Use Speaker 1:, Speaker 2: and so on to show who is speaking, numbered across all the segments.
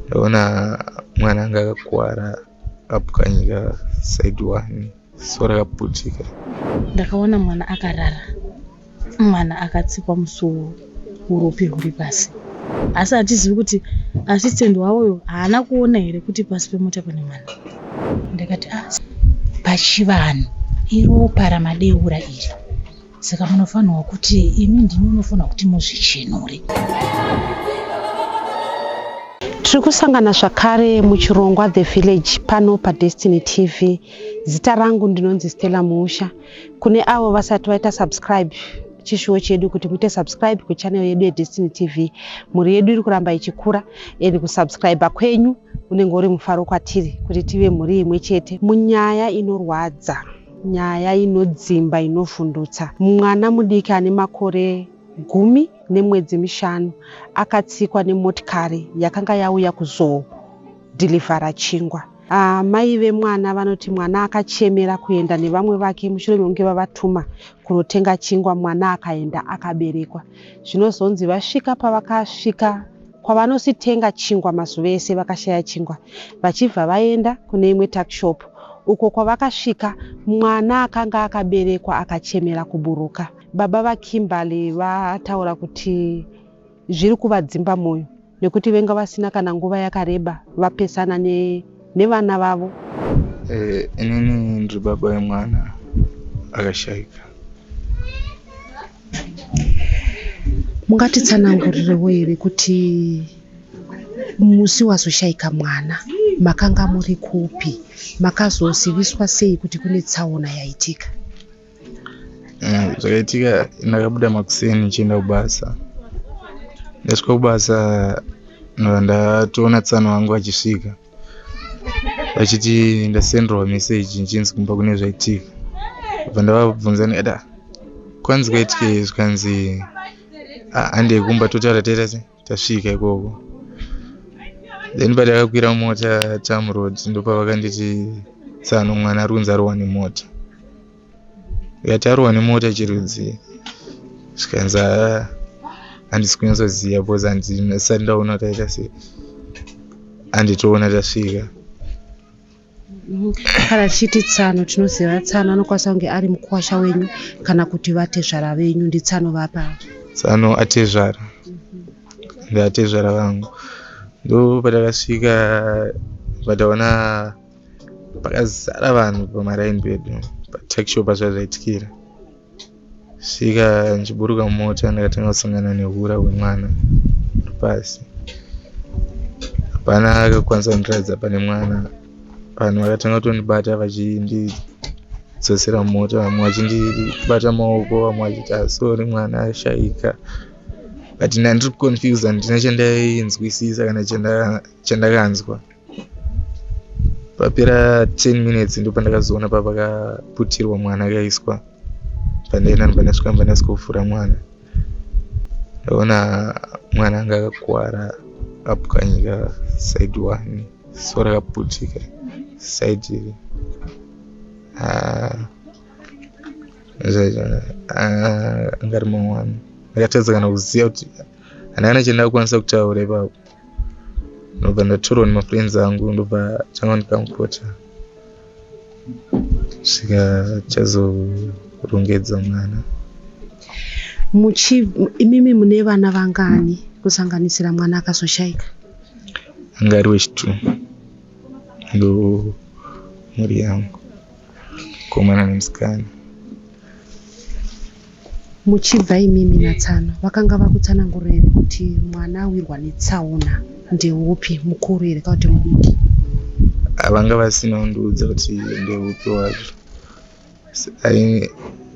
Speaker 1: Ndaona mwana anga akakuwara akapwanyika side one so rakaputika.
Speaker 2: Ndakaona mwana akarara, mwana akatsikwa musuwo uropi huri pasi. Asi hatizivi kuti assistant wavoyo haana kuona here kuti pasi pemota pane mwana. Ndakati ah,
Speaker 3: pachivanhu iropa ramadeura iri saka munofanirwa kuti imi ndimi munofanirwa kuti muzvichenure.
Speaker 4: Tiri kusangana zvakare muchirongwa The Village pano paDestiny TV. Zita rangu ndinonzi Stella Muusha. Kune avo vasati vaita subscribe chishuwo chedu kuti muite subscribe kuchannel yedu yeDestiny TV. Mhuri yedu iri kuramba ichikura and kusubscribe kwenyu unenge uri mufaro kwatiri kuti tive mhuri imwe chete. Munyaya inorwadza, nyaya inodzimba, inovhundutsa, mwana mudiki ane makore 10 nemwedzi 5 akatsikwa nemotikari yakanga yauya kuzodhilivhara chingwa. Mai vemwana vanoti mwana akachemera kuenda nevamwe vake mushure mekunge vavatuma kunotenga chingwa. Mwana akaenda akaberekwa. Zvinozonzi vasvika pavakasvika kwavanositenga chingwa mazuva ese vakashaya chingwa, vachibva vaenda kune imwe tuckshop uko kwavakasvika mwana akanga akaberekwa akachemera kuburuka. Baba vaKimberly vataura kuti zviri kuvadzimba mwoyo nekuti venga vasina kana nguva yakareba vapesana nevana vavo.
Speaker 1: Inini ndiri baba vemwana akashaika.
Speaker 4: Mungatitsanangurirewo here kuti musi wazoshaika mwana makanga muri kupi? Makazoziviswa sei kuti kune tsaona yaitika?
Speaker 1: Zvakaitika ndakabuda makuseni ndichienda kubasa. Ndasvika kubasa ndobva ndatoona tsano vangu vachisvika vachiti ndasenderwa meseji nchinzi kumba kune zvaitika. Ndobva ndavabvunza ndikati "Ah, kwanzi kwaitikei?" Zvikanzi "Ah, handei kumba totaura taita sei tasvika ikoko." Then patakakwira mota tamuroad ndopavakanditi tsano mwana ari kunzi arohwa nemota. Ndikati arohwa nemota chirudzi? Zvikanzi haa, handisi kunyatsoziva because handisati ndaona kuti aita sei, handitoona tasvika.
Speaker 4: Kana tichiti tsano, tinoziva tsano anokwanisa kunge ari mukuwasha wenyu kana kuti vatezvara venyu. Nditsano vapa?
Speaker 1: Tsano atezvara, ndeatezvara vangu. Ndo patakasvika pataona pakazara vanhu pamaraini pedu patuckshop pazvazvaitikira. Svika ndichiburuka mumota ndakatanga kusangana nehura hwemwana uri pasi. Hapana akakwanisa kundiratidza pane mwana. Vanhu vakatanga kutondibata vachindidzosera mumota, vamwe vachindibata maoko, vamwe vachiti ah, sorry, mwana ashaika. But ndandiri confused, handina chandainzwisisa kana chandakanzwa. Papera 10 minutes ndopandakazoona papakaputirwa mwana akaiswa. Pandaenda ndobva ndasvika ndobva ndasvikofura mwana. Ndaona mwana anga akakuwara akapwanyika side one, so rakaputika side iri. Ah, anga ari mangwana. Ndakatadza kana kuziva kuti handina kana chandakukwanisa kutaura ipapo. Ndobva ndatorwa nemafriends angu, ndobva tanga kundicomforta svika chazorongedza mwana.
Speaker 4: Muchi imimi mune vana vangani kusanganisira mwana akazoshaika?
Speaker 1: Anga ari wechitu, ndo mhuri yangu, mukomana nemusikana.
Speaker 4: Muchibva imimi natsano, vakanga vakutsanangurira here kuti mwana awirwa netsaona ndeupi, mukuru here kana kuti mudiki?
Speaker 1: Vanga vasina kundiudza kuti ndeupi wacho.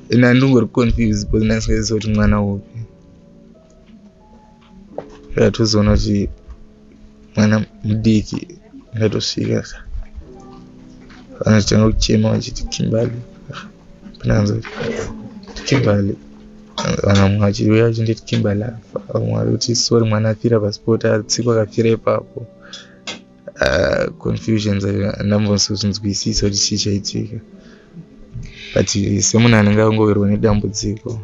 Speaker 1: Ina ndingori confused because ndasingazivi kuti mwana upi. Ndatozoona kuti mwana mudiki. Ndatosvika vanotanga kuchema vachiti Kimberly, pandakanzwa kuti Kimberly, vanhu vamwe vachiuya vachinditi Kimberly afa, vamwe vari kuti sorry, mwana afira paspot, atsikwa akafira ipapo. Confusions, ndambonzwisisa kuti chii chaitika, but semunhu anenge angowirwa nedambudziko.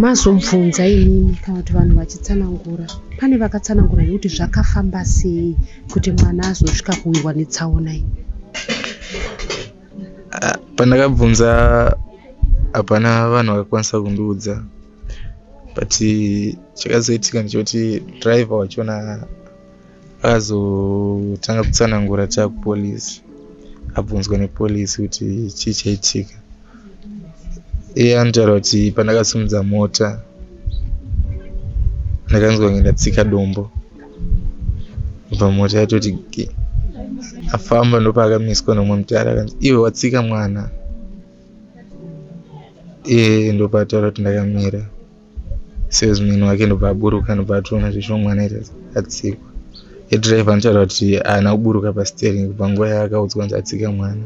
Speaker 4: Mazobvunza imimi kana kuti vanhu vachitsanangura, pane vakatsanangura here kuti zvakafamba sei kuti mwana azosvika kuwirwa netsaona iyi?
Speaker 1: Ah, pandakabvunza hapana vanhu vakakwanisa kundiudza but chakazoitika ndechekuti driver wachona akazotanga kutsanangura takupolice abvunzwa nepolice kuti chii chaitika iye anotaura kuti pandakasimudza mota ndakanzwa kunge ndatsika dombo bva mota yatoti ge afamba ndopaakamiswa nomwe mutare akanzi iwe watsika mwana iye ndopaataura kuti ndakamira salesman wake ndobva aburuka ndobva atoona zveshuwa mwana ita atsikwa yedriver anotaura kuti haana kuburuka pastering kubva nguva yaakaudzwa kunzi atsika mwana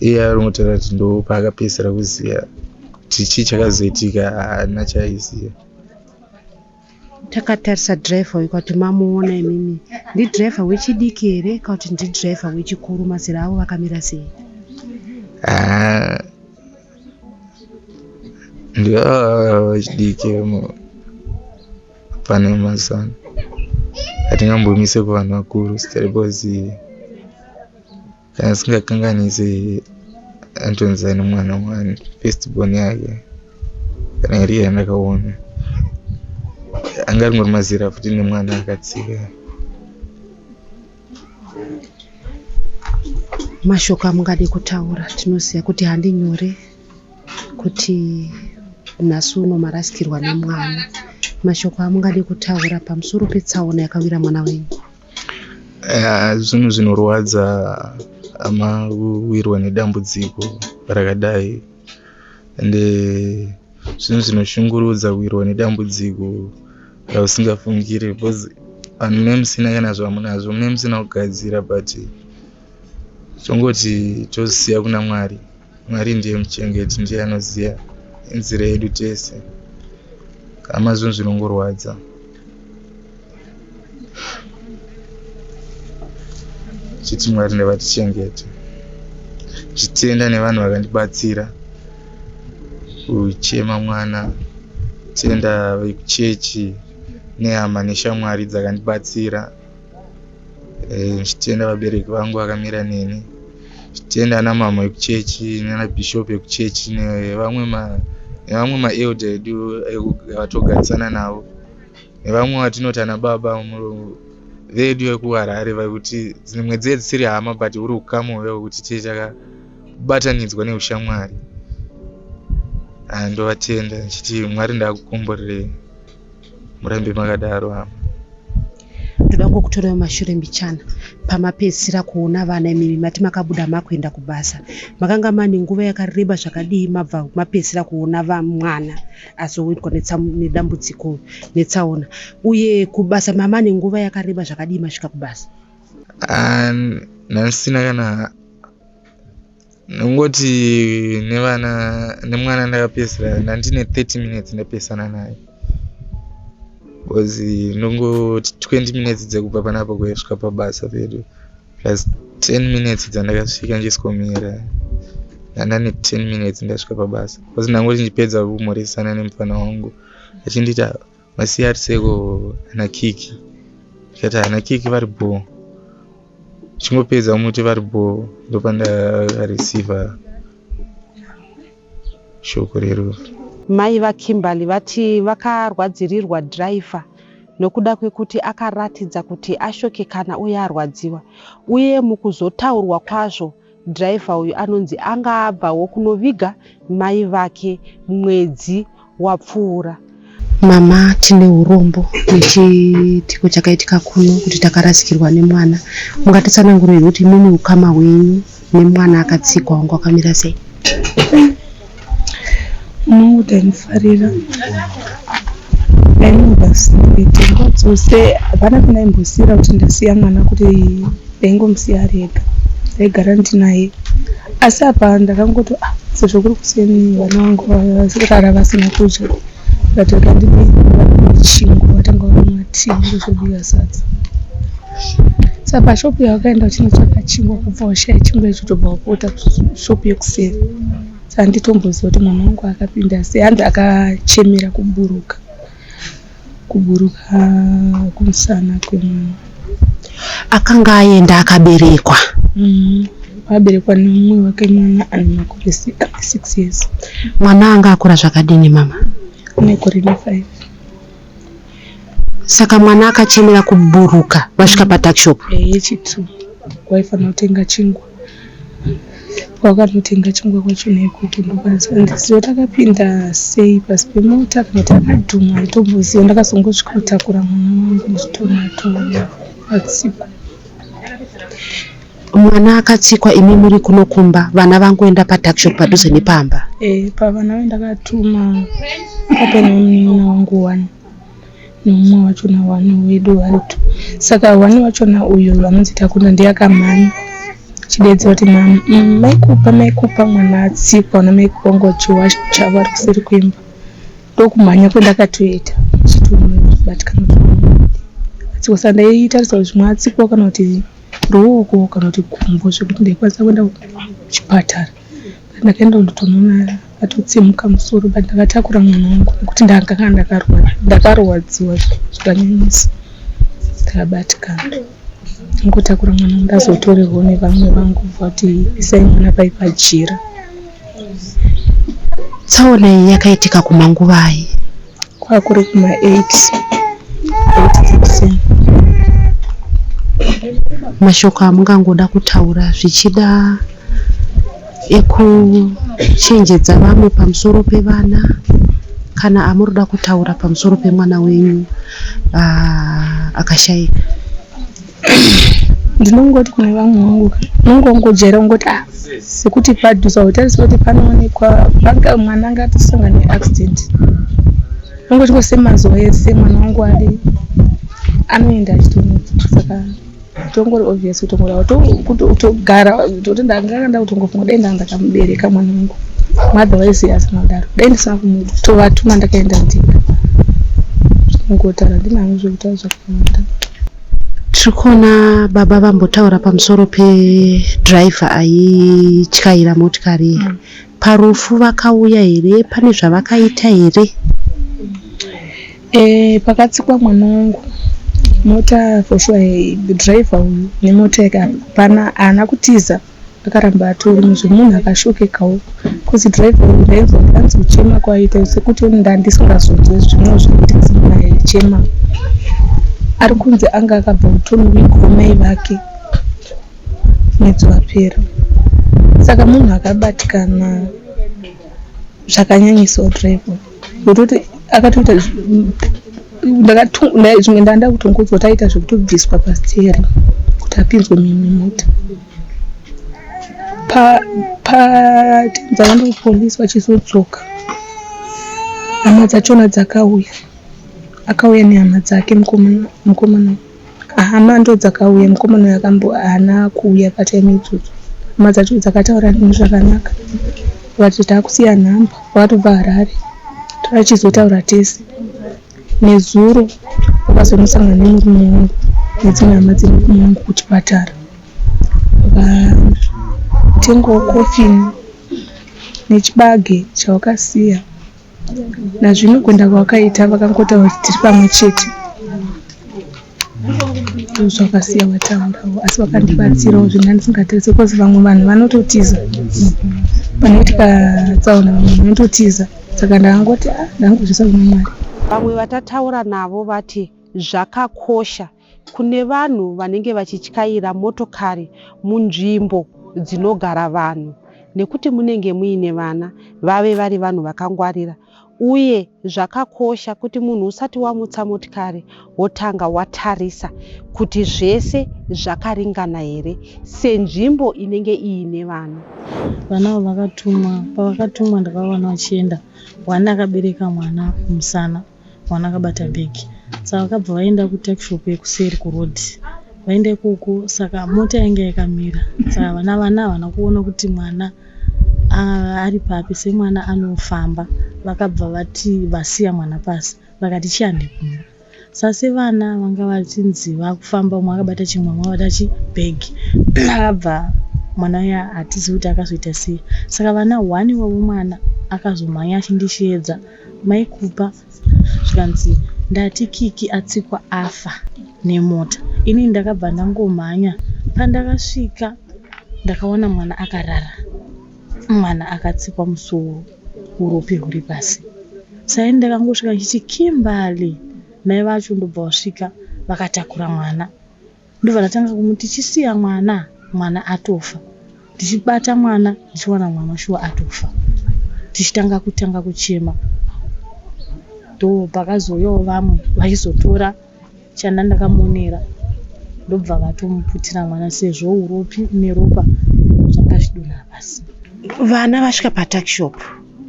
Speaker 1: iye ari kungotaura kuti ndopaakapedzisira kuziva kuti chii chakazoitika haana chaaiziva
Speaker 4: Takatarisa driver uyu kuti mamuona imimi ndidriver wechidiki here kana kuti ndidriver wechikuru mazera avo vakamira sei?
Speaker 1: Ah, ndewechidiki pane mazano hatingambomise kuvanhu vakuru sitari because kana asingakanganise antonzi ane mwana one first born yake kana iri yandakaona anga ringori mazera futi nemwana akatsika.
Speaker 4: Mashoko amungade kutaura tinoziva kuti handi nyore kuti nhasi uno marasikirwa nemwana mashoko amungade kutaura pamusoro petsaona yakawira mwana wenyu.
Speaker 1: Zvinhu zvinorwadza hama kuwirwa nedambudziko rakadai ende zvinhu zvinoshungurudza kuwirwa nedambudziko rausingafungire because vanhu mune musina kana zvamunazvo mune musina kugadzira but tongoti tozisiya kuna Mwari. Mwari ndiye muchengeti ndiye anoziva nzira yedu tese hama zvinhu zvinongorwadza. Chiti Mwari ndavatichengete. Chitenda nevanhu vakandibatsira kuchema mwana tenda vekuchechi nehama neshamwari dzakandibatsira ndichitenda vabereki vangu vakamira neni ndichitenda ana mama vekuchechi nana bishop vekuchechi nevamwe ma nevamwe maelder edu vatogarisana navo nevamwe vatinoti ana baba vedu vekuharare vakuti dzimwe dziye dzisiri hama but huri ukama huya hwekuti tee takabatanidzwa neushamwari ndovatenda ndichiti mwari ndaakukomborerei murambe makadaro hama.
Speaker 4: Ndoda kungokutorai mumashure mbichana pamapedzisira kuona vana imimi mati makabuda makuenda kubasa makanga mane nguva yakareba zvakadii mabva mapedzisira kuona mwana azowirwa nedambudziko netsaona uye kubasa mamane nguva yakareba zvakadii masvika kubasa?
Speaker 1: Ah, ndandisina kana Ndongoti nevana nemwana ndakapedzisira ndandine 30 minutes ndapesana naye because ndongoti 20 minutes dzekubva panapa kuesvika pabasa pedu plus 10 minutes dzandakasvika ndichiskomira ndandane 10 minutes ndasvika pabasa because ndangoti ndipedza kumhoresana nemufana wangu achinditi masiya ari seko ana kiki ndikati ana kiki vari bhoo Chingopedza muti vari bhoo ndopandakareceiver shoko rerufu.
Speaker 4: Mai vaKimberly vati vakarwadzirirwa driver nokuda kwekuti akaratidza kuti ashokekana uye arwadziwa uye mukuzotaurwa kwazvo driver uyu anonzi anga abvawo kunoviga mai vake mwedzi wapfuura. Mama tine urombo nechiitiko chakaitika kuno kuti takarasikirwa nemwana. Mungatitsanangurire here kuti imimi ukama hwenyu nemwana akatsikwa wanga wakamira sei?
Speaker 5: Mungu tainifarira ndaimuda zvisingaite nguva dzose hapana pandaimbosiyira kuti ndasiya mwana kuti ndaingomusiya ari ega ndaigara ndinaye asi apa ndakangoti ah sezvo kuri kuseni vana vangu varara vasina kudya ndikati rega ndibike chingwa vatanga vakamwa tii ndozobika sadza saka pashopu yawakaenda uchinotsvaka chingwa kubva washaya chingwa icho tobva wapota kushopu yekuseri. Saka handitomboziva kuti mwana wangu akapinda sei. Hanzi akachemera kuburuka, kuburuka kumusana kwemwana.
Speaker 4: Akanga aenda akaberekwa.
Speaker 5: Akaberekwa nemumwe wake mwana ane makore 6 years.
Speaker 4: Mwana anga akura zvakadini mama?
Speaker 5: Ane gore ne5.
Speaker 4: Saka mwana akachemera kuburuka vasvika patuckshop.
Speaker 5: Yechi2 waifanira kutenga chingwa. Wakanotenga chingwa kwachona ikoko ndokandiziva kuti akapinda sei pasi pemota kana kuti akadhumwa handitomboziva. Ndakazongosvika kutakura mwana wangu ndichitonatora atsikwa.
Speaker 4: Mwana akatsikwa imi muri kuno kumba, vana vangoenda patuckshop padhuze nepamba.
Speaker 5: Pavana vendakatuma papaine munin'ina wangu 1 nemumwe wachona 1 wedu vari 2. Saka 1 wachona uyu anonzi Takunda ndiye akamhanya achidedzera kuti maikupa maikupa mwana atsikwa namaikupa wangu vachiwacha vari kuseri kwemba. Ndokumhanya kwendakatoita ndichitobatikana kuti mwana atsikwa. Saka ndaitarisa kuti zvimwe atsikwa kana kuti ruoko kana kuti gumbo zvekuti ndaikwanisa kuenda kuchipatara. Ndakaenda kundotonoona atotsimuka musoro but ndakatakura mwana wangu nekuti ndakanga ndakarwadziwa zvakanyanyisa. Ndakabatikana. Ngotakura mwana wangu ndazotorerwa nevamwe vangu vati isai mwana pai pajira.
Speaker 4: Tsaona iyi yakaitika kumanguvai?
Speaker 5: Kwakuri kuma 8 8
Speaker 4: Mashoko amungangoda kutaura zvichida ekuchenjedza vamwe pamusoro pevana kana amurikuda kutaura pamusoro pemwana wenyu akashaika.
Speaker 5: Ndinongoti kune vamwe vangu unongongojaira kungoti ah sekuti padhuze hautarisi kuti panoonekwa mwana angatosangana neaccident. Unongoti semazuva ese mwana wangu adi anoenda achitonetsa saka tongori obvious kutongora kutogara toti ndanga ndakutongofunga dai ndanga ndakamubereka mwana wangu otherwise asina kudaro dai ndisina kumutovatuma ndakaenda ndega. Ngotaura ndina hangu zvekutaura zvakawanda.
Speaker 4: Tiri kuona baba vambotaura pamusoro pedhiraivha aityaira motikari iyi. Parufu vakauya here? Pane zvavakaita here?
Speaker 5: Pakatsikwa mwana wangu mota for sure dhiraivha uyu nemota yake hapana haana kutiza akaramba atori zvemunhu akashokekawo because dhiraivha uyu ndainzwa kuti anzi kuchema kwaaita sekuti ndandisingazonzwe zvimwe zvekuitika semunhu aichema. Ari kunzi anga akabva kutonovigwa mai vake mwedzi wapera. Saka munhu akabatikana zvakanyanyisawo dhiraivha uyu zvekutoti akatoita zvimwe ndanga kutongonzwa kuti aita zvekutobviswa pasiteri kuti apinzwe mumota. Patenzi kupolisi vachizodzoka hama dzachona dzakauya. Akauya nehama dzake mukomana hama ndodzakauya mukomana uyu haana kuuya patime idzodzo. Hama dzacho dzakataura neni zvakanaka vakati takusiya nhamba vakatobva Harare tachizotaura tese. Nezuro vakazonosangana nemurume wangu nedzimwe hama dzemurume wangu kuchipatara. Vakatengawo kofini nechibage chavakasiya. Nazvino kuenda kwavakaita vakangotaura kuti tiri pamwe chete. Ndozvavakasiya vataurawo asi vakandibatsirawo zvandandisingatarisiri because vamwe vanhu vanototiza panoitika tsaona vamwe vanototiza saka ndakangoti ah ndangozviisa kuna Mwari.
Speaker 4: Vamwe vatataura navo vati zvakakosha kune vanhu vanenge vachityaira motokari munzvimbo dzinogara vanhu nekuti munenge muine vana vave vari vanhu vakangwarira uye zvakakosha kuti munhu usati wamutsa motikari wotanga watarisa kuti zvese zvakaringana here senzvimbo inenge iine vana.
Speaker 2: Vana ava vakatumwa, pavakatumwa ndakavaona vachienda. One akabereka mwana kumusana, one akabata bhegi. Saka vakabva vaenda kutuckshop yekuseri kurodhi. Vaenda ikoko saka mota yanga yakamira. Saka vana havana kuona kuti mwana ari papi semwana anofamba. Vakabva vati vasiya mwana pasi vakati chihande kumba. Saka sevana vanga vachinzi vakufamba umwe akabata chimwe umwe akabata chibhegi. Akabva Mwana uya hatizivi kuti akazoita sei. Saka vana one wavo mwana akazomhanya achindisheedza mai Kupa zvikanzi ndati Kiki atsikwa afa nemota. Inini ndakabva ndangomhanya. Pandakasvika ndakawana mwana akarara. Mwana akatsikwa musoro uropi huri pasi. Saini ndakangosvika ndichiti Kimberly mai vacho ndobva vasvika vakatakura mwana. Ndobva ndatanga kumuti chisiya mwana, mwana atofa. Ndichibata mwana ndichiwana mwana shuwa atofa. Tichitanga kutanga kuchema. Ndopakazouyawo vamwe vachizotora chanda ndakamonera ndobva vatomuputira mwana sezvo uropi neropa zvanga zvidonha pasi.
Speaker 4: Vana vasvika patuckshop,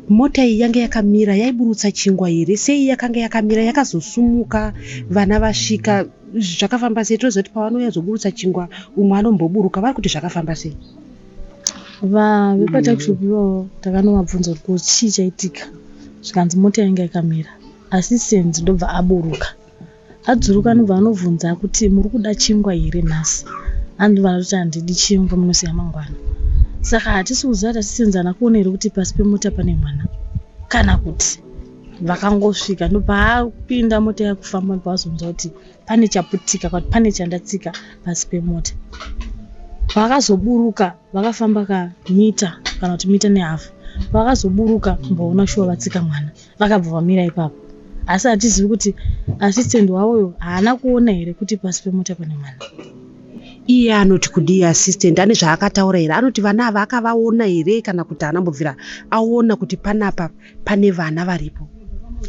Speaker 4: mota iyi yanga yakamira yaiburutsa chingwa here? Sei yakanga yakamira yakazosumuka vana vasvika? Zvakafamba sei? Toziva kuti pavanouya zoburutsa chingwa umwe anomboburuka, vari kuti zvakafamba sei?
Speaker 2: Vepatuckshop ivavo takanovabvunza kuti ko chii chaitika, zvikanzi mota yanga yakamira. Assistant ndobva aburuka. Adzuruka anobva anobvunza kuti muri kuda chingwa here nhasi? Anobva atoti handidi chingwa munosiya mangwana. Saka hatisi kuziva kuti assistant haana kuona here kuti pasi pemota pane mwana kana kuti vakangosvika ndopaapinda mota yakufamba ndopavazonzwa kuti pane chaputika kana kuti pane chandatsika pasi pemota. Vakazoburuka vakafamba kamita kana kuti mita nehafu. Vakazoburuka mboona shuwa vatsika mwana vakabva vamira ipapo. Asi hatizivi kuti assistant wavoyo haana kuona here kuti pasi pemota pane mwana.
Speaker 4: Iye anoti kudii assistant? Ane zvaakataura here? Anoti vana ava akavaona here kana kuti haana kumbobvira aona kuti panapa pane vana varipo?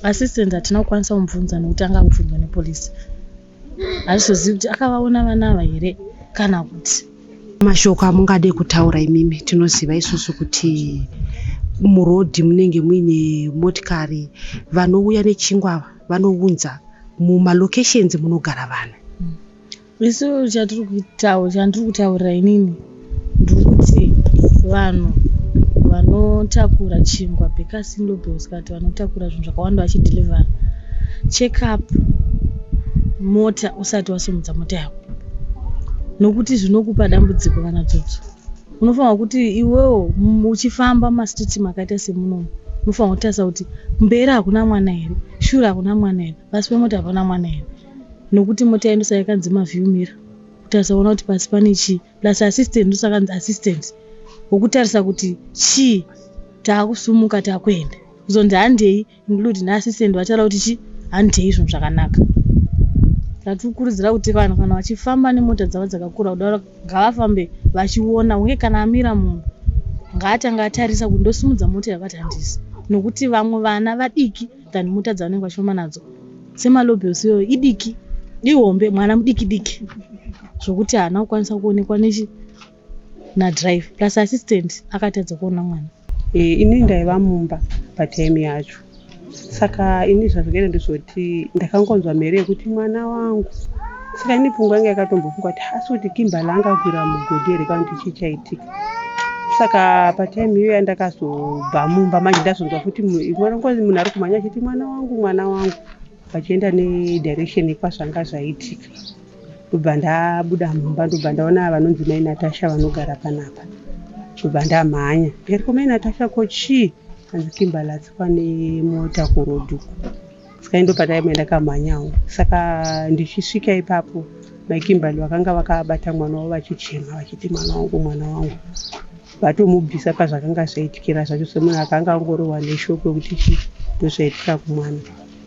Speaker 2: Assistant hatina kukwanisa kumubvunza nekuti anga akubvunzwa nepolisi. Hatizozivi kuti akavaona vana ava here kana kuti.
Speaker 4: Mashoko amungade kutaura imimi, tinoziva isusu kuti murodhi munenge muine motikari, vanouya nechingwa vanounza mumalocations munogara vanhu.
Speaker 2: Isu chatiri kutaura, chandiri kutaurira inini ndiri kuti vanhu vanotakura chingwa Bakers Lobels kana kuti vanotakura zvinhu zvakawanda vachidhilivhara, check up mota usati wasimudza mota yako nokuti zvinokupa dambudziko kana dzutsu. Unofanirwa kuti iwewo uchifamba mumastreets makaita semunomu unofanirwa kutarisa kuti mberi hakuna mwana here, shure hakuna mwana here, pasi pemota hapana mwana here, nokuti mota yaindosa yakanzi maview mirror kutarisa kuona kuti pasi pane chii. Plus assistant ndosakanzi assistant wokutarisa kuti chii taakusumuka taakuenda kuzonzi handei include neassistant vataura kuti chi handei zvinhu zvakanaka. Tatikurudzira kuti vanhu kana vachifamba nemota dzavo dzakakura kudaro ngavafambe vachiona hunge kana amira munhu ngaatanga atarisa kuti ndosimudza mota yakati handisi, nokuti vamwe vana vadiki than mota dzavanenge vachifamba nadzo. Semalobels iyoyo idiki ihombe, mwana mudiki diki zvokuti haana kukwanisa kuonekwa nechi nadrive plus assistant akatadza kuona mwana.
Speaker 6: Ini ndaiva mumba patime yacho, saka ini zvazvakaita ndezvekuti ndakangonzwa mhere yekuti mwana wangu. Saka ini pfungwa yangu yakatombofunga kuti asi kuti Kimberly angakwira mugodhi here kana kuti chii chaitika. Saka patime iyoyo yandakazobva mumba manje ndazonzwa futi munhu ari kumhanya achiti mwana wangu, mwana wangu, vachienda nedirection yekwazvanga zvaitika. Ndobva ndabuda mumba, ndobva ndaona vanonzi mai Natasha vanogara panapa, ndobva ndamhanya ndikati ko mai Natasha ko chii? Hanzi Kimberly atsikwa nemota kurodhi uko. Saka ndo patime ndakamhanyawo. Saka ndichisvika ipapo mai Kimberly vakanga vakabata mwana wavo vachichema vachiti mwana wangu, mwana wangu, vatomubvisa pazvakanga zvaitikira zvacho semunhu akanga angorohwa neshoko yekuti chii ndozvaitika kumwana.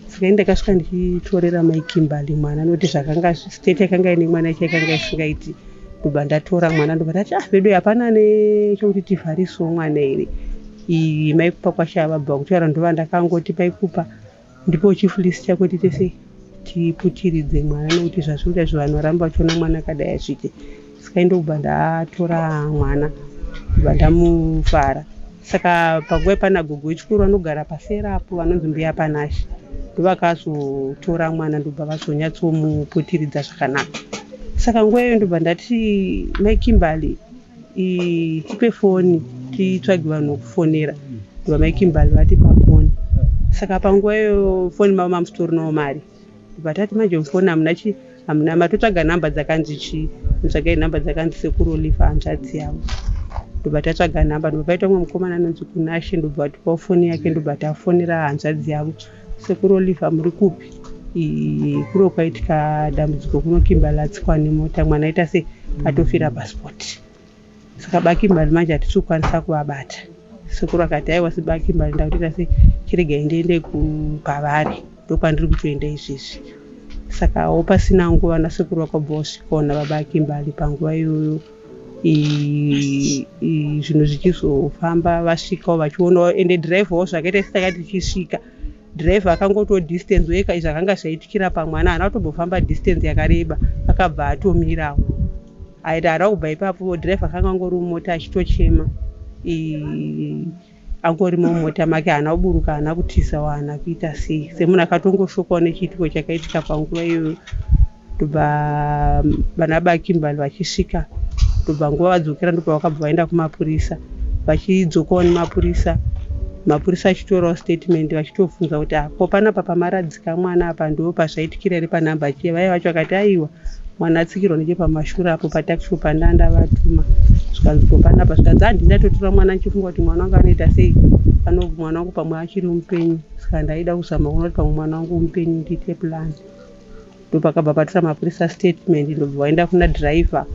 Speaker 6: Saka ini ndakasvika ndichitorera mai Kimberly mwana nokuti zvakanga state yakanga ine mwana yacho yakanga isingaiti. Ndobva ndatora mwana ndobva ndati ah vedu hapana nechekuti tivharisewo mwana here. Iyi mai Kupa kwasha vabva kutaura, ndova ndakangoti mai Kupa ndipo chifleece chako tiite sei tiputiridze mwana nokuti zvazvinoita izvo vanhu varamba vachiona mwana akadai azviite. Saka indobva ndatora mwana ndobva ndamuvhara. Saka panguva pana gogo wechikuru vanogara paserapo vanonzi mbuya Panashe, ndovakazotora mwana ndobva vazonyatsomuputiridza zvakanaka. Saka nguva iyoyo ndobva ndati mai Kimberly tipe foni titsvage vanhu vokufonera. Ndobva mai Kimberly vatipa foni. Saka panguva iyoyo foni mavo mamusitorinawo mari. Ndobva tati manje mufoni hamuna chi hamuna matotsvaga nhamba dzakanzi chii, mutsvagai nhamba dzakanzi sekuru Oliver hanzvadzi yavo. Ndobva tatsvaga nhamba, ndobva paita umwe mukomana anonzi Kunashe, ndobva vatipawo foni yake, ndobva tafonera hanzvadzi yavo, sekuru Oliver muri kupi? Kuro kwaitika dambudziko kuno, Kimberly atsikwa nemota, mwana aita sei, atofira pasipoti. Saka baKimberly manje hatisi kukwanisa kuvabata. Sekuru akati aiwa, sibaKimberly ndakutoita sei, chiregai ndiende pavari, ndokwandiri kutoenda izvezvi. Saka pasina nguva nasekuru vakabva vasvikawo nababa Kimberly panguva iyoyo. Zvinhu zvichizofamba, vasvikawo vachionawo, ende dhiraivhawo zvakaita setakati tichisvika, dhiraivha akangotiwo distance weka zvakanga zvaitikira pamwana, haana kutombofamba distance yakareba, akabva atomirawo. Aiti haana kubva ipapo, dhiraivha akanga angori mumota achitochema, angorimo mumota make, haana kuburuka, haana kutizawo, haana kuita sei, semunhu akatongoshokawo nechiitiko chakaitika panguva iyoyo. Ndobva vana baKimberly vachisvika, ndobva nguva vadzokera, ndobva vakabva vaenda kumapurisa. Vachidzokawo nemapurisa, mapurisa achitorawo statement, vachitobvunza kuti ko panapa pamaradzika mwana apa ndo pazvaitikira here panhamba chiya? Vaya vacho vakati aiwa, mwana atsikirwa nechepamashure apo pataxi pandanda vatuma. Zvikanzi ko panapa? Zvikanzi handini ndatotora mwana ndichifunga kuti mwana wangu anoita sei, ano mwana wangu pamwe achiri mupenyu, saka ndaida kuzama kuona kuti pamwe mwana wangu mupenyu ndiite plan. Ndopakabva patora mapurisa statement, ndobva vaenda kuna dhiraivha,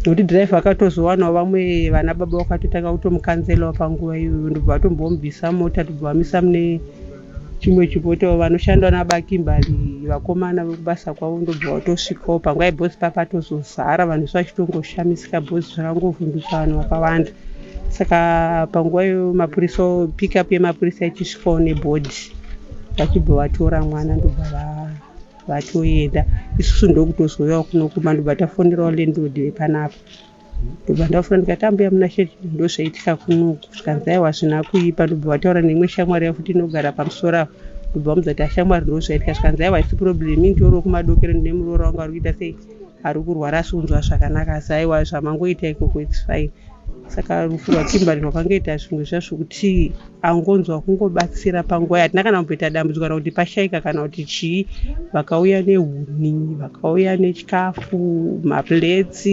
Speaker 6: nokuti dhiraivha akatozowanawo vamwe vana baba vakatotanga kutomukanzelawo panguva iyoyo, ndobva vatombomubvisa mota, ndobva vamisa mune chimwe chipotawo vanoshanda nabaKimberly, vakomana vekubasa kwavo, ndobva vatosvikawo panguva yebhozi papatozozara vanhu vese vachitongoshamisika, bhozi zvakangovhundutsa vanhu vakawanda. Saka panguva iyoyo mapurisa, pickup yemapurisa ichisvikawo nebhodhi, vachibva vatora mwana, ndobva vatoenda. Isusu ndokutozouyawo kuno kumba, ndobva tafonerawo landlord vepanapa, ndobva ndafona ndikati ambuya muna sheti, ndozvaitika kunoku. Zvikanzi aiwa, hazvina kuipa. Ndobva vataura neimwe shamwari yavo futi inogara pamusoro apo, ndobva vamudza kuti ashamwari, ndozvaitika. Zvikanzi aiwa, isi problem, inditoriwo kumadokero, ndine muroora wangu ari kuita sei, ari kurwara, asi kunzwa zvakanaka, asi aiwa, zvamangoita ikoko its fine. Saka rufu rwaKimberly rwakangoita zvimwe zva zvokuti angonzwa kungobatsira panguva hatina kana kumboita dambudziko kana kuti pashaika kana kuti chii. Vakauya nehuni, vakauya nechikafu, maplates,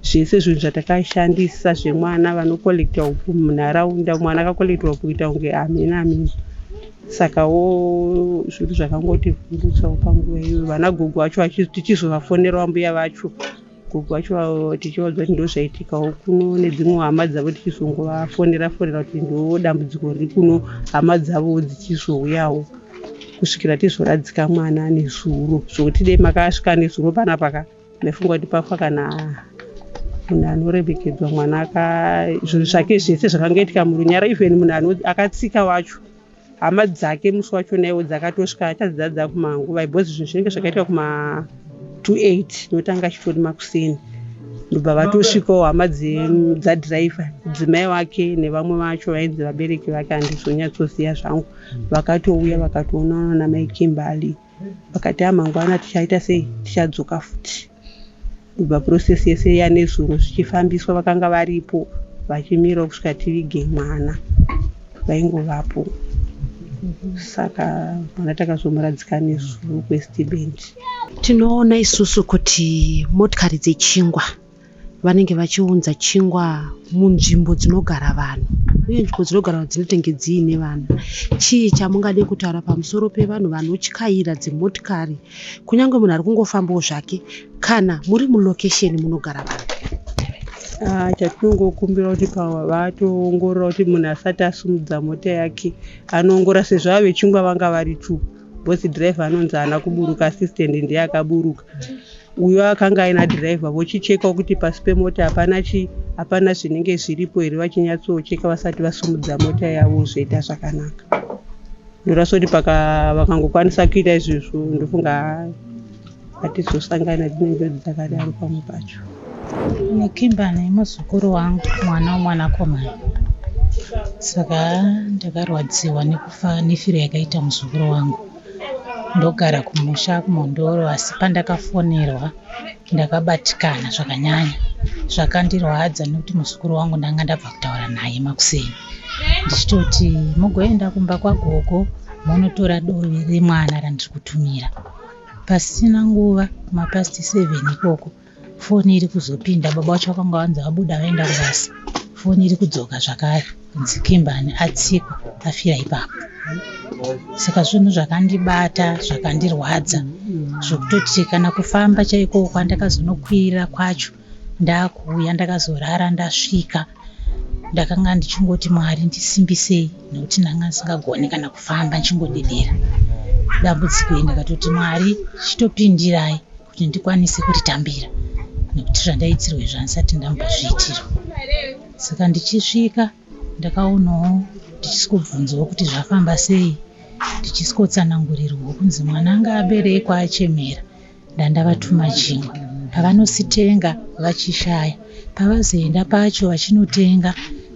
Speaker 6: zvese zvinhu zvatakashandisa zvemwana. Vanocollecta upfu munharaunda, mwana akacollectwa upfu kuita kunge amene amene. Sakawo zvinhu zvakangotivhundutsawo panguva iyoyo. Vana gogo vacho tichizovafonerawo, mbuya vacho, gogo vacho, tichivaudza kuti ndozvaitikawo kuno, nedzimwe hama dzavo tichizongovafonera fonera kuti ndo dambudziko riri kuno, hama dzavo dzichizouyawo kusvikira tizoradzika mwana nezuro. Zvokuti dei makasvika nezuro panapa ka, ndaifunga kuti pafa kana munhu anoremekedzwa mwana aka zvinhu zvake zvese zvakangoitika murunyara. Even munhu akatsika wacho, hama dzake musi wacho naiwo dzakatosvika, achadzadza kumanguva, because zvinhu zvinenge zvakaitika kuma 28, notanga achitori makuseni, ndobva vatosvikawo hama dzadhiraivha, mudzimai wake nevamwe vacho vainzi vabereki vake, handizonyatsoziva zvangu. Vakatouya vakatoonana namai Kimberly, vakati amangwana tichaita sei, tichadzoka futi. Ndobva process yese yanezuro zvichifambiswa, vakanga varipo vachimirawo kusvika tivige mwana, vaingovapo. Saka mwana takazomuradzika nezuro kuEst Bend.
Speaker 4: Tinoona isusu kuti motikari dzechingwa vanenge vachiunza chingwa munzvimbo dzinogara vanhu, uye nzvimbo dzinogara vanhu dzinotenge dziine vana. Chii chamungade kutaura pamusoro pevanhu vanotyaira dzimotikari, kunyange munhu ari kungofambawo zvake, kana muri mulocation munogara vanhu?
Speaker 6: Chatinongokumbira kuti vatoongorora kuti munhu asati asumudza mota yake anoongora, sezvo ava vechingwa vanga vari two, because dhiraivha anonzi haana kuburuka, assistant ndiye akaburuka. Uyo akanga aina dhiraivha, vochichekawo kuti pasi pemota hapana chi hapana zvinenge zviripo here, vachinyatsocheka vasati vasumudza mota yavo, zvoita zvakanaka. Ndorasa kuti vakangokwanisa kuita izvozvo, ndofunga hatizosangana tine njodzi dzakadaro pamwe pacho.
Speaker 3: NeKimberly muzukuru wangu, mwana womwanakomana. Saka ndakarwadziwa nekufa nefiro yakaita muzukuru wangu. Ndogara kumusha kuMhondoro, asi pandakafonerwa ndakabatikana zvakanyanya. Zvakandirwadza nekuti muzukuru wangu ndanga ndabva kutaura naye makuseni, ndichitoti mugoenda kumba kwagogo munotora dovi remwana randiri kutumira. Pasina nguva, mapast 7 ikoko, foni iri kuzopinda. Baba vacho vakanga vanzi vabuda vaenda kubasa. Foni Foni iri kudzoka zvakare kunzi Kimbani atsikwa afira ipapo. Saka zvinhu zvakandibata zvakandirwadza zvekutoti kana kufamba chaiko kwandakazonokwira kwacho ndakuuya ndakazorara ndasvika ndakanga ndichingoti Mwari ndisimbisei nekuti ndanga ndisingagoni kana kufamba ndichingodedera. Dambudziko iri ndakatoti Mwari chitopindirai kuti ndikwanise kuritambira nekuti zvandaitirwa izvi handisati ndambozviitirwa. Saka ndichisvika ndakaonawo ndichisvikobvunzawo kuti zvafamba sei ndichisvikotsanangurirwawo kunzi mwana anga aberekwa achemera ndandavatuma chingwa pavanositenga vachishaya pavazoenda pacho vachinotenga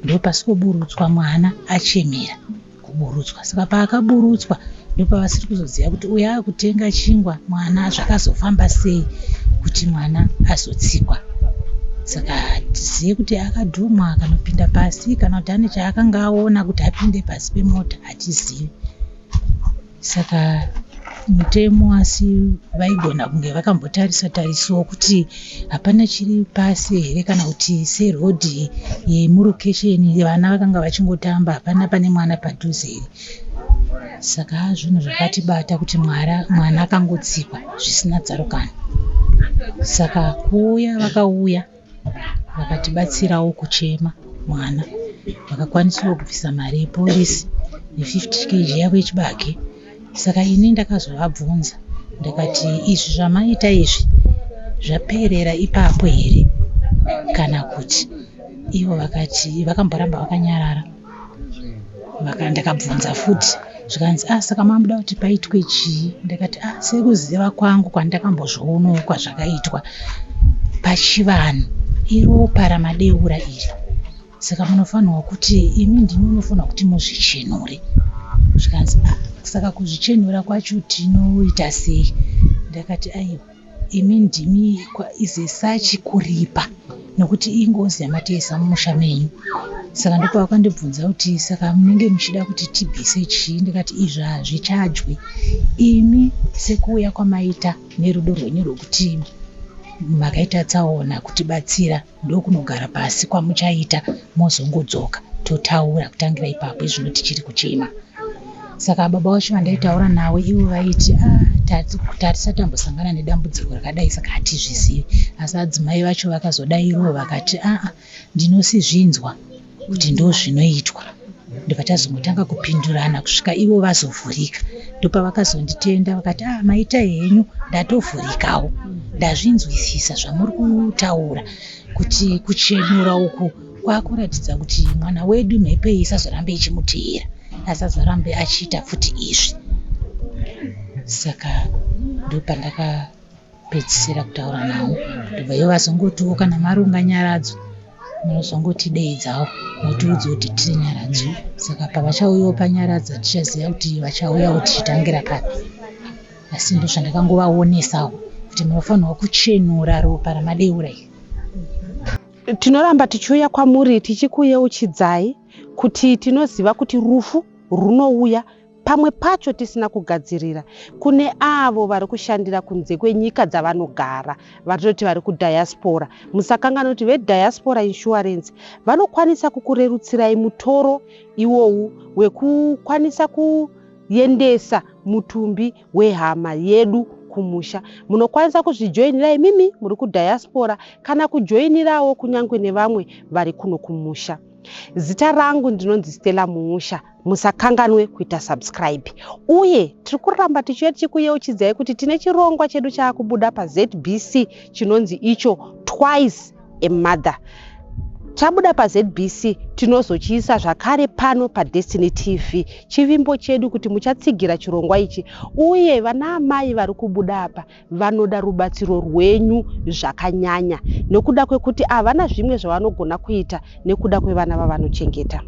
Speaker 3: ndopasikoburutswa mwana achemera kuburutswa saka paakaburutswa ndopavasiri kuzoziva kuti uyo akutenga chingwa mwana zvakazofamba sei kuti mwana azotsikwa saka hatizive kuti akadhumwa akanopinda pasi kana kuti ane chaakanga aona kuti apinde pasi pemota hatizivi saka mutemo asi vaigona kunge vakambotarisa tarisawo kuti hapana chiri pasi here kana kuti serodhi yemurokesheni vana vakanga vachingotamba hapana pane mwana padhuze here saka zvinhu zvakatibata kuti mwana akangotsikwa zvisina tsarukano saka kuuya vakauya vakatibatsirawo kuchema mwana vakakwanisawo kubvisa mari yepolisi ne50 kg yavo yechibage saka ini ndakazovabvunza ndakati izvi zvamaita izvi zvaperera ipapo here kana kuti ivo vakati vakamboramba vakanyarara ndakabvunza futi zvikanzi ah saka mamuda kuti paitwe chii ndakati ah sekuziva kwangu kwandakambozvionawo kwazvakaitwa pachivanhu iropa ramadeura iri saka munofanirwa kuti imi ndimi munofanirwa kuti muzvichenure zvikanzi ah saka kuzvichenura kwacho tinoita sei ndakati aiwa imi ndimi izesachi kuripa nokuti ingozi yamatoisa mumusha menyu saka ndopavakandibvunza kuti saka munenge muchida kuti tibvise chii ndikati izvi hazvichadyi imi sekuuya kwamaita nerudo rwenyu rwekuti makaita tsaona kutibatsira ndokunogara pasi kwamuchaita mozongodzoka totaura kutangira ipapo izvino tichiri kuchema saka baba vacho vandaitaura navo ivo vaiti ah, tatisati tambosangana nedambudziko rakadai saka hatizvizivi asi adzimai vacho vakazodairawo vakati aa ndinosizvinzwa kuti ndo zvinoitwa ndobva tazongotanga kupindurana kusvika ivo vazovhurika ndopavakazonditenda vakati ah maita henyu ndatovhurikawo ndazvinzwisisa zvamuri kutaura kuti kuchenura uku kwakuratidza kuti mwana wedu mhepo iyi isazorambe ichimuteera asazorambe achiita futi izvi saka ndopandakapedzisira kutaura navo ndobva ivo vazongotiwo kana maronga nyaradzo munozongotideidzawo motiudza kuti tiri nyaradzo saka pavachauyawo panyaradzo tichaziva kuti vachauyawo tichitangira papi asi ndozvandakangovaonesawo kuti munofanirwa kuchenura ropa ramadeura iri
Speaker 4: Tinoramba tichiuya kwamuri tichikuyeuchidzai kuti tinoziva kuti rufu runouya pamwe pacho tisina kugadzirira. Kune avo vari kushandira kunze kwenyika dzavanogara vatoti vari kudiaspora, musakanganwa kuti vediaspora insurance vanokwanisa kukurerutsirai mutoro iwowu wekukwanisa kuendesa mutumbi wehama yedu kumusha. Munokwanisa kuzvijoinira imimi muri kudiaspora kana kujoinirawo kunyange nevamwe vari kuno kumusha. Zita rangu ndinonzi Stella Muusha. Musakanganwe kuita subscribe. Uye tiri kuramba tichiuya tichikuyeuchidzai kuti tine chirongwa chedu chaakubuda paZBC chinonzi icho Twice a Mother. Chabuda paZBC tinozochiisa zvakare pano paDestiny TV. Chivimbo chedu kuti muchatsigira chirongwa ichi uye vana amai vari kubuda apa vanoda rubatsiro rwenyu zvakanyanya nekuda kwekuti havana zvimwe zvavanogona kuita nekuda kwevana vavanochengeta.